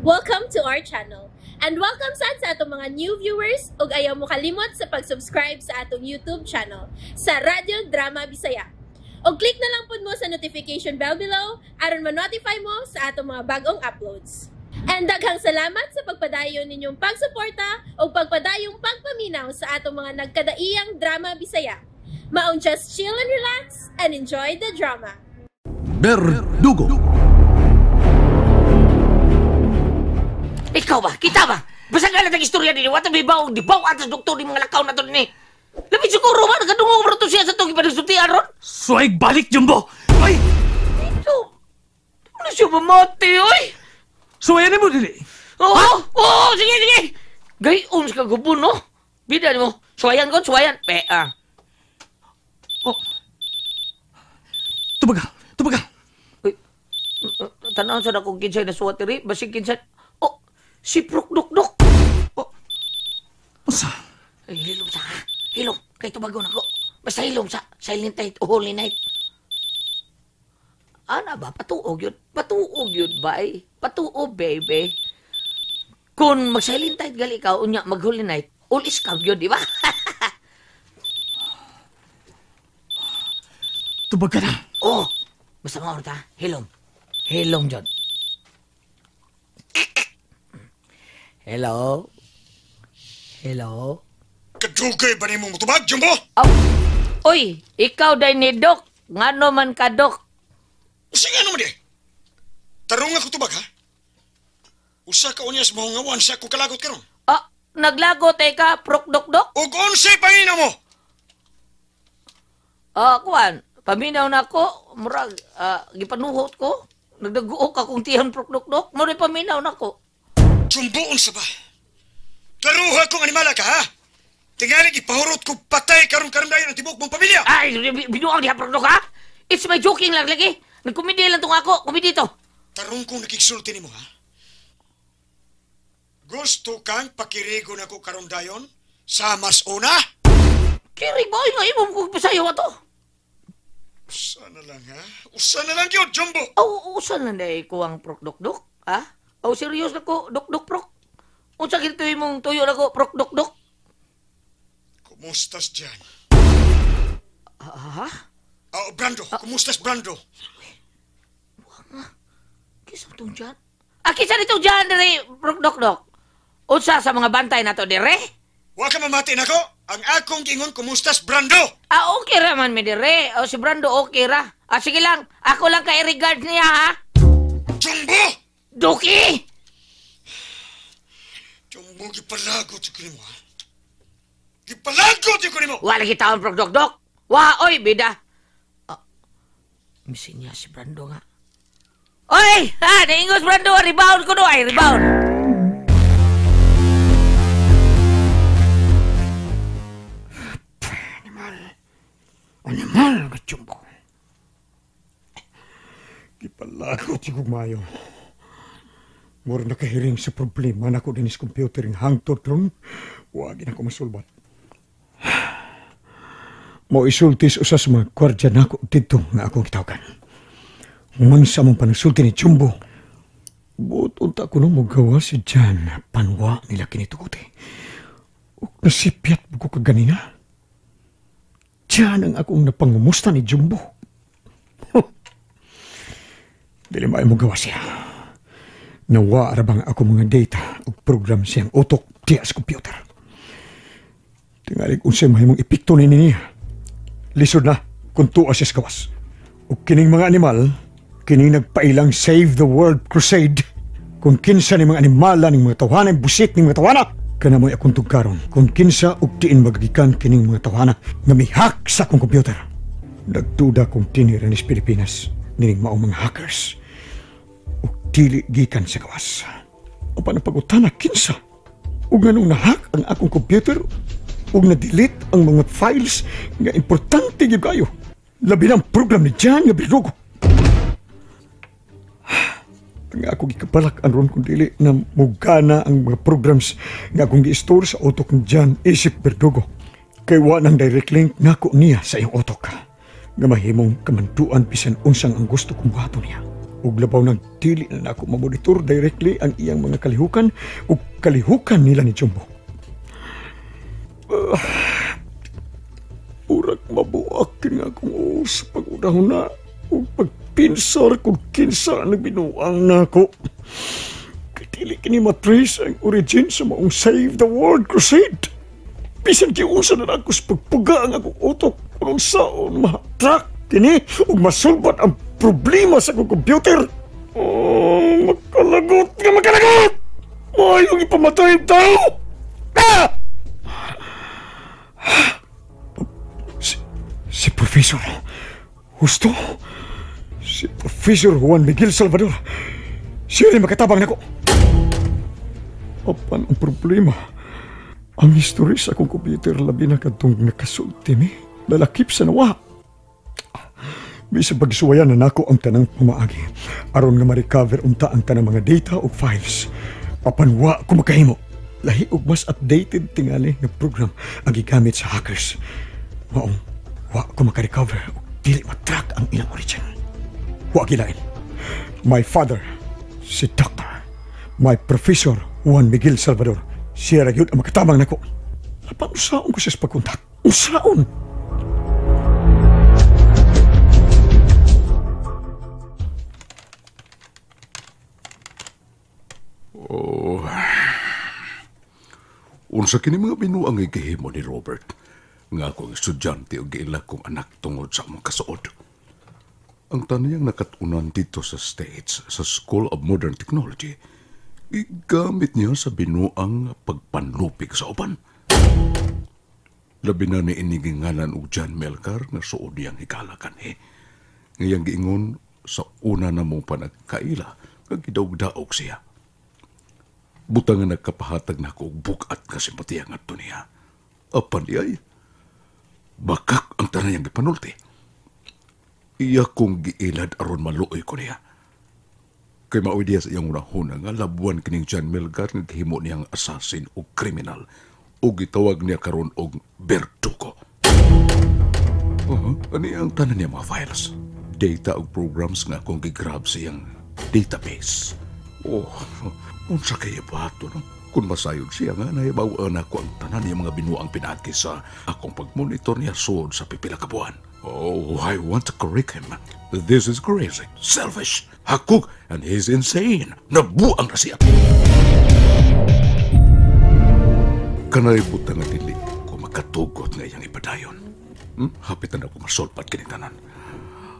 Welcome to our channel. And welcome sad sa atong mga new viewers ug ayaw mo kalimot sa pag-subscribe sa atong YouTube channel sa Radyo Drama Bisaya. Og click na lang pud mo sa notification bell below aron ma-notify mo sa atong mga bagong uploads. And daghang salamat sa pagpadayon ninyong pagsuporta ug pagpadayong pagpaminaw sa atong mga nagkadaiyang drama Bisaya. Maong just chill and relax and enjoy the drama. Berdugo. Ikaw ba? Kita ba? Basta nga lang ang istorya nini. Wata may baw, di baw atas doktor ni mga lakaw na to nini. Labi siguro ba? Nagkadungog mo to siya sa itong ipanagsultian ron? Suway, balik, Jumbo! Ay! Ito! Ano siya mamati, oy? Suwayan mo, dili! Oo! Oo! Sige, sige! Gayon sa kagubon, no? Bida mo. Suwayan ko, suwayan. Pe, ah. Oh. Tubaga! Tubaga! Uy, tanaw sa akong kinsay na suwat diri. Basig kinsay. Oh! Si Prok Dok Dok. Oh. Usa? Ay, hilom sa ha. Hilom. Kay tubago na ko. Basta hilom sa Silent Night o Holy Night. Ana ba? Patuog yun. Patuog yun, bay. Patuog, baby. Kung mag-Silent Night gali ka, unya mag-Holy Night, all is calm yun, di ba? Tubag ka na. Oh! Basta mga orta, hilom. Hilom, John. Hello? Hello? Kadugay ba ni mong mutubag, Jumbo? Oh. Uy, ikaw day ni Dok. Ngano man ka, Dok? Usa nga naman di. Tarong ako tubag, ha? Usa ka unya sa mahungawan sa akong kalagot karon. Ah, naglagot ay ka, Prok Dok Dok? Ug unsay panginaw mo? Ah, kuan, paminaw na ako, murag, gipanuhot ko. Nagdaguok akong tiyan, Prok Dok Dok. Murag paminaw na ko. Jumbo, unsa ba? Klaruha kong animala ka, ha? Tingali, ipahurot ko patay karon-karon dayon ang tibuok mong pamilya. Ay, binuang diha, Prok Dok, ha? It's my joking lang lagi. Nagkomedi lang tong ako. Komedi to. Tarong kong nakiksulti nimo, ha? Gusto kang pakirigo na ko karon dayon sa mas una? Kirig ba? Ay, nga, imo ko pasayo ato. Usa na lang, ha? Usa na lang yun, Jumbo! Aw, usa na na ko ang Prok Dok Dok, ha? Aw, serious na ko, Dok Dok Prok. Unsa gid tuyo mong tuyo na ko, Prok Dok Dok? Kumustas dyan? Ha? Oh, Brando. Kumustas, Brando? Buang, kisa itong dyan? Ah, kisa nitong dyan, dire, Prok Dok Dok. Unsa sa mga bantay na to, dire? Wa ka mamati nako. Ang akong gingon, kumustas, Brando? Ah, okay ra man mi, dire. O, si Brando, okay ra. Ah, sige lang. Ako lang kay regard niya, ha? Jumbo! Duki! Jumbo, gipalagot ko nimo, ha? Gipalagot ko nimo! Wala kita ang Prok Dok Dok. Wa, oy, bida. Ah, misin niya si Brando nga. Oy! Ha, naingos Brando, rebound ko do, ay, rebound. Animal. Animal, Jumbo. Gipalagot ko mayo. Mura nakahiring sa problema na ko din sa computer ng hangtod ron. Wag na ko masulbat. Mo isultis usa sa mga gwardya nako didto nga akong gitawgan. Man sa mong panagsulti ni Jumbo. Buot unta ko nung mugawa si Jan panwa nila kinituguti. Ug nasipyat mo ko kaganina. Jan ang akong napangumusta ni Jumbo. Dili maayo mugawa siya. Nawa ra bang ako mga data ug program siyang utok diya sa computer. Tingalig unsay mahimong epekto ni niya. Lisod na kung tuwa siya sa gawas. Ug kining mga animal, kining nagpailang Save the World Crusade, kung kinsa ni mga animala ning mga tawhana, busit ning mga tawhana, kana mo'y akong tugkaron kung kinsa ug diin magagikan kining mga tawhana nga mihack sa akong computer. Nagduda kong tinira ni Pilipinas nining maong mga hackers. Ug dili gikan sa gawas. Apan ang pag-utana kinsa ug nganong nahack ang akong computer ug na-delete ang mga files nga importante gyud kayo. Labi na ang program ni Jan nga Berdugo. Ang akong gikabalak aron kung dili na mugana ang mga programs nga akong gi-store sa utok ni Jan isip Berdugo. Kay wa nang direct link nako niya sa iyong utok. Nga mahimong kamanduan bisan unsang ang gusto kong buhaton niya. Ug labaw nang dili na nako mamonitor directly ang iyang mga kalihukan ug kalihukan nila ni Jumbo. Murag mabuak kini akong uos sa pag-unahuna ug pagpinsar kung kinsa ang nagbinuang nako. Kay dili kini matrace ang origin sa maong Save the World Crusade. Bisan giunsa na nako sa pagpuga ang akong utok kung unsaon ma-track kini ug masulbat ang problema sa akong computer. Oh, makalagot nga makalagot! Mayong ipamatay ang tao! Ah! Si Professor Husto? Si Professor Juan Miguel Salvador. Siya rin makatabang nako. Apan ang problema, ang history sa akong computer labi na kadtong nakasulti mi. Lalakip sa nawa. Bisa pagsuwayan na nako ang tanang pamaagi aron nga ma-recover unta ang tanang mga data o files. Apan wa ko makahimo. Lahi og mas updated tingali nga program ang gigamit sa hackers. Maong wa ko maka-recover og dili matrack ang ilang origin. Wa gilain. My father, si Doctor, my Professor Juan Miguel Salvador, siya ra gyud ang makatabang nako. Apan usaon ko siya sa pagkontak? Usaon? Oh. Unsa kini mga binuang gihimo ni Robert nga akong estudyante ug giila kong anak tungod sa among kasuod. Ang tanayang nakatunan dito sa States sa School of Modern Technology, gigamit niya sa binuang pagpanlupig sa uban. Labi na ni inigingalan og John Melcar nga suod niyang higala kanhi. Ngayang giingon sa una na mong panagkaila nga gidaog-daog siya. Butang nga nagkapahatag na ako og bukat nga simpatiya ngadto niya. Apan di ay, bakak ang tanayang gipanulti. Iya kong giilad aron maluoy ko niya. Kay maoy diya sa iyang unahuna nga labuan kining John Melgar nga gihimo niyang assassin o kriminal o gitawag niya karon og berdugo. Ani ang tanan niya mga files, data og programs nga akong gigrab sa iyang database. Oh, unsa kay bato no? Kung masayod siya nga nahibaw-an ako ang tanan niya mga binuang pinaagi sa akong pagmonitor niya sud sa pipila ka buwan. Oh, I want to correct him. This is crazy, selfish, hakog, and he's insane. Nabuang na siya. Kanay butang nga dili ko makatugot nga iyang ipadayon. Hapit na ako masulpat kini tanan.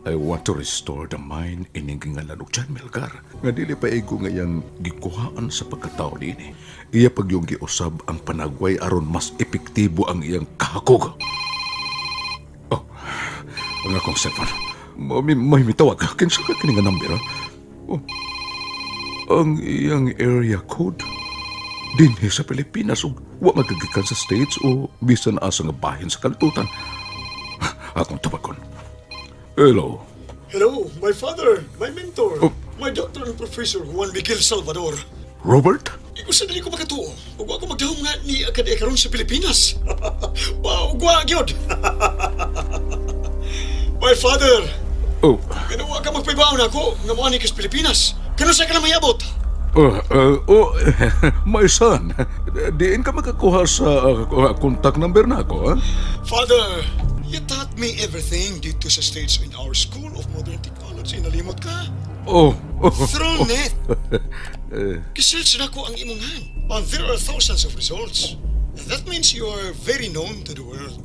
I want to restore the mind ining gingalan og John Melgar. Nga dili pa igo nga iyang gikuhaan sa pagkatao niini. Iya pag yung giusab ang panagway aron mas epektibo ang iyang kahakog. Oh, ang akong cellphone. May mitawag. Kinsa ka kini nga number, ha? Oh, ang iyang area code dinhi sa Pilipinas ug wa magagikan sa States o bisan asa nga bahin sa kalibutan. Akong tawagon. Hello. Hello, my father, my mentor, Oh. my doctor and professor Juan Miguel Salvador. Robert? Ikaw sa dili ko makatuo. Ug ako magdahom nga ni akadya karon sa Pilipinas. Wow, ugwa gyud. My father. Oh. Ganawa ka magpaibaon ako nga moani ka sa Pilipinas. Kano sa ka na mayabot? Oh, my son. Diin ka makakuha sa contact number na ako, ha? Father, you taught me everything dito sa States in our School of Modern Technology. Nalimot ka? Oh. Oh. Through net. Kisearch na ko ang imong hand. And there are thousands of results. And that means you are very known to the world.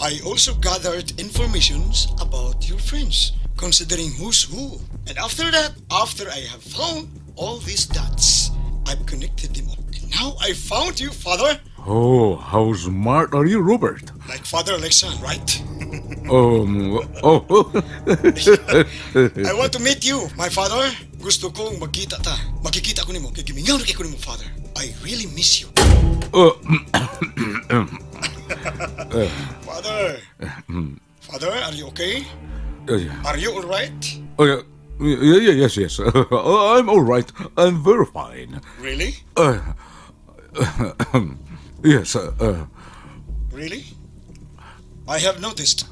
I also gathered informations about your friends, considering who's who. And after that, after I have found all these dots, I've connected them all. And now I found you, Father. Oh, how smart are you, Robert? Like father, like son, right? Oh. I want to meet you, my father. Gusto kong magkita ta. Makikita ko nimo. Kay gimingaw na kay ko nimo, Father. I really miss you. Father. Father, are you okay? Yeah. Are you all right? Oh, yeah. Yeah, yeah, yes, yes. I'm all right. I'm very fine. Really? Yes. Really? I have noticed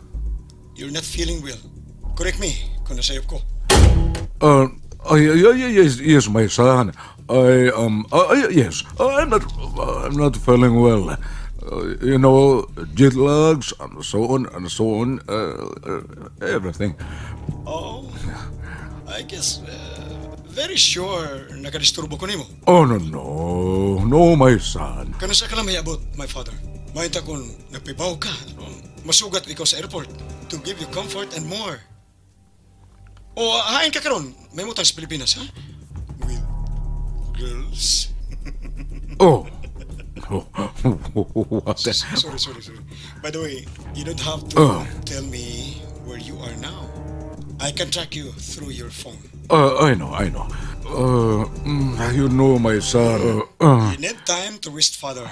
you're not feeling well. Correct me kung nasayop ko. Ay, yes, yes, my son. I yes, I'm not feeling well. You know, jet lags and so on and so on. Everything. Oh, I guess very sure nakadisturbo ko nimo. Oh, no, no, no, my son. Kanus-a ka lang mahiabot, my father? Mahita kung nagpibaw ka, masugat ikaw sa airport to give you comfort and more. O, hain ka karon, may mutang sa Pilipinas, ha? With girls. Oh. What? Sorry, sorry, sorry. By the way, you don't have to Oh. tell me where you are now. I can track you through your phone. I know, I know. You know, my son. You need time to rest, Father.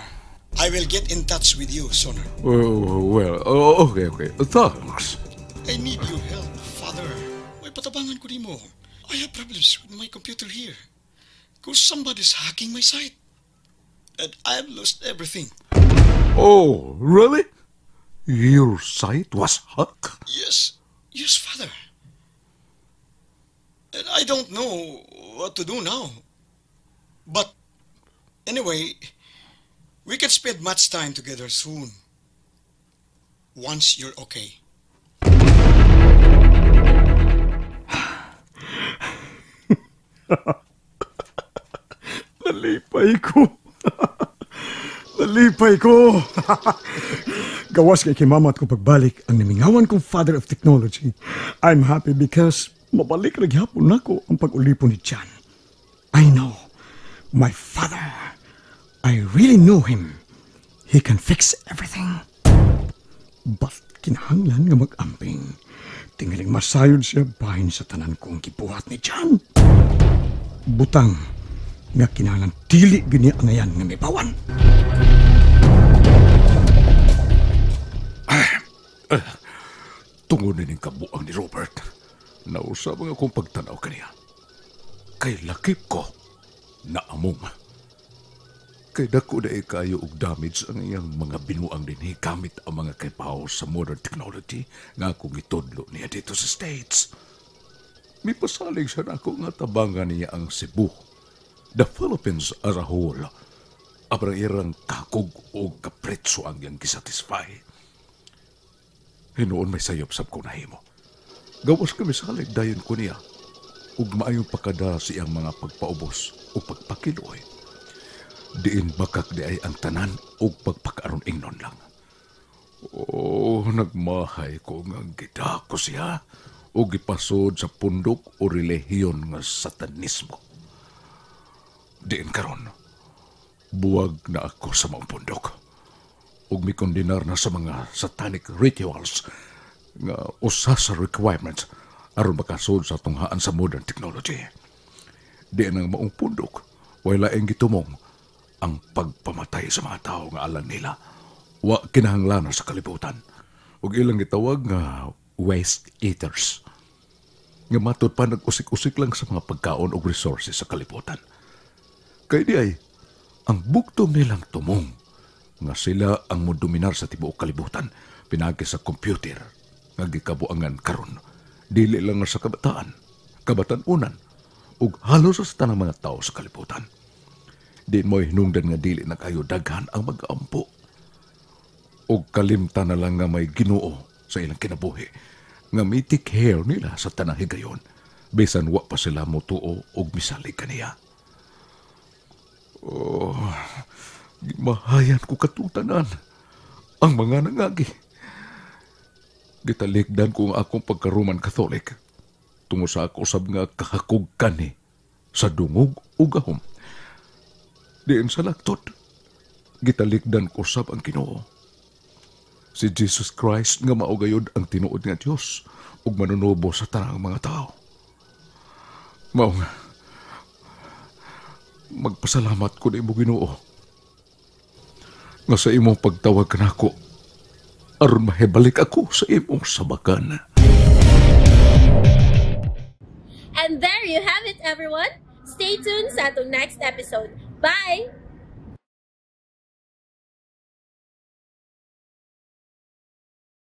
I will get in touch with you sooner. Well, okay, okay. Thanks. I need your help, Father. May patabangan ko nimo. I have problems with my computer here. 'Cause somebody's hacking my site. And I've lost everything. Oh, really? Your site was hacked? Yes, yes, Father. And I don't know what to do now. But anyway, we can spend much time together soon. Once you're okay. Nalipay ko. Nalipay ko. Gawas kay mama at ko pagbalik ang namingawan kong father of technology. I'm happy because mabalik ra gyapon nako ang pag-ulipon ni John. I know my father. I really know him. He can fix everything. But kinahanglan nga mag-amping. Tingaling masayod siya bahin sa tanan kong gibuhat ni John. Butang nga kinahanglan dili gini angayan nga mibawan. Tungod nining kabuang ni Robert, nausab ang akong pagtanaw kaniya. Kay lakip ko, naamong. Kay dako na kayo og damage ang iyang mga binuang dinhi gamit ang mga kaypaw sa modern technology nga akong gitudlo niya dito sa States. Mipasalig siya na ako nga tabangan niya ang Cebu, the Philippines as a whole. Abrang irang kakog o kapretso ang iyang gisatisfy. Hinuon may sayop sab ko nahimo. Gawas kami salig dayon ko niya. Ug maayong pakada sa iyang mga pagpaubos o pagpakiloy. Diin bakak di ay ang tanan ug pagpakaaron ingnon lang. Oh, nagmahay ko nga gidako siya ug gipasod sa pundok o relihiyon nga satanismo. Diin karon, buwag na ako sa maong pundok. Ug mikondinar na sa mga satanic rituals nga usa sa requirements aron makasud sa tunghaan sa modern technology. Diin ang maong pundok, way laing gitumong ang pagpamatay sa mga tao nga alang nila wa kinahanglan sa kalibutan. Ug ilang gitawag nga waste eaters. Nga matud pa nag-usik-usik lang sa mga pagkaon og resources sa kalibutan. Kay di ay ang bugtong nilang tumong nga sila ang modominar sa tibuok kalibutan pinagi sa computer nga gikabuangan karon dili lang sa kabataan, kabatan-unan ug halos sa tanang mga tao sa kalibutan. Di mo hinungdan nga dili na kayo daghan ang mag-ampo ug kalimtan na lang nga may Ginoo sa ilang kinabuhi nga may take care nila sa tanang higayon bisan wa pa sila motuo ug misalig kaniya. Oh, gimahayan ko katutanan ang mga nangagi. Gitalikdan ko ang akong pagka-Roman Catholic tungo sa ako usab nga kahakog kani sa dungog ug gahom. Diin sa laktod, gitalikdan ko sab ang Ginoo. Si Jesus Christ nga mao gayud ang tinuod nga Dios ug manunubo sa tanang mga tao. Mao nga magpasalamat ko nimo Ginoo nga sa imong pagtawag kanako aron mahibalik ako sa imong sabakan. And there you have it, everyone. Stay tuned sa atong next episode. Bye!